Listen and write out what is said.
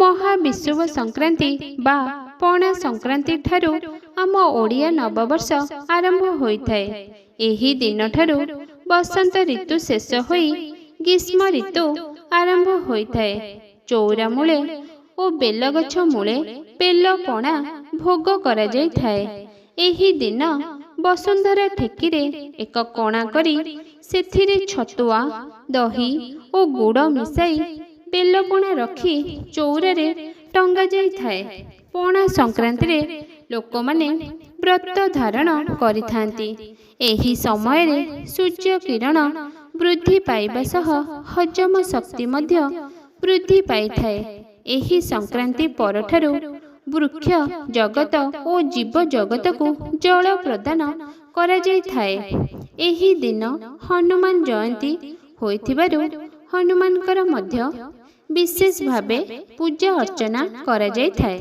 ମହାବିଷୁବ ସଂକ୍ରାନ୍ତି ବା ପଣା ସଂକ୍ରାନ୍ତି ଠାରୁ ଆମ ଓଡ଼ିଆ ନବବର୍ଷ ଆରମ୍ଭ ହୋଇଥାଏ। ଏହି ଦିନଠାରୁ ବସନ୍ତ ଋତୁ ଶେଷ ହୋଇ ଗ୍ରୀଷ୍ମ ଋତୁ ଆରମ୍ଭ ହୋଇଥାଏ। ଚଉରା ମୂଳେ ଓ ବେଲଗଛ ମୂଳେ ବେଲ ପଣା ଭୋଗ କରାଯାଇଥାଏ। ଏହି ଦିନ ବସୁନ୍ଧରା ଠେକିରେ ଏକ କଣା କରି ସେଥିରେ ଛତୁଆ, ଦହି ଓ ଗୁଡ଼ ମିଶାଇ ବେଲପଣା ରଖି ଚଉରାରେ ଟଙ୍ଗା ଯାଇଥାଏ। ପଣା ସଂକ୍ରାନ୍ତିରେ ଲୋକମାନେ ବ୍ରତ ଧାରଣ କରିଥାନ୍ତି। ଏହି ସମୟରେ ସୂର୍ଯ୍ୟ କିରଣ ବୃଦ୍ଧି ପାଇବା ସହ ହଜମ ଶକ୍ତି ମଧ୍ୟ ବୃଦ୍ଧି ପାଇଥାଏ। ଏହି ସଂକ୍ରାନ୍ତି ପରଠାରୁ ବୃକ୍ଷ ଜଗତ ଓ ଜୀବ ଜଗତକୁ ଜଳ ପ୍ରଦାନ କରାଯାଇଥାଏ। ଏହି ଦିନ ହନୁମାନ ଜୟନ୍ତୀ ହୋଇଥିବାରୁ ହନୁମାନଙ୍କର ମଧ୍ୟ ବିଶେଷ ଭାବେ ପୂଜା ଅର୍ଚ୍ଚନା କରାଯାଇଥାଏ।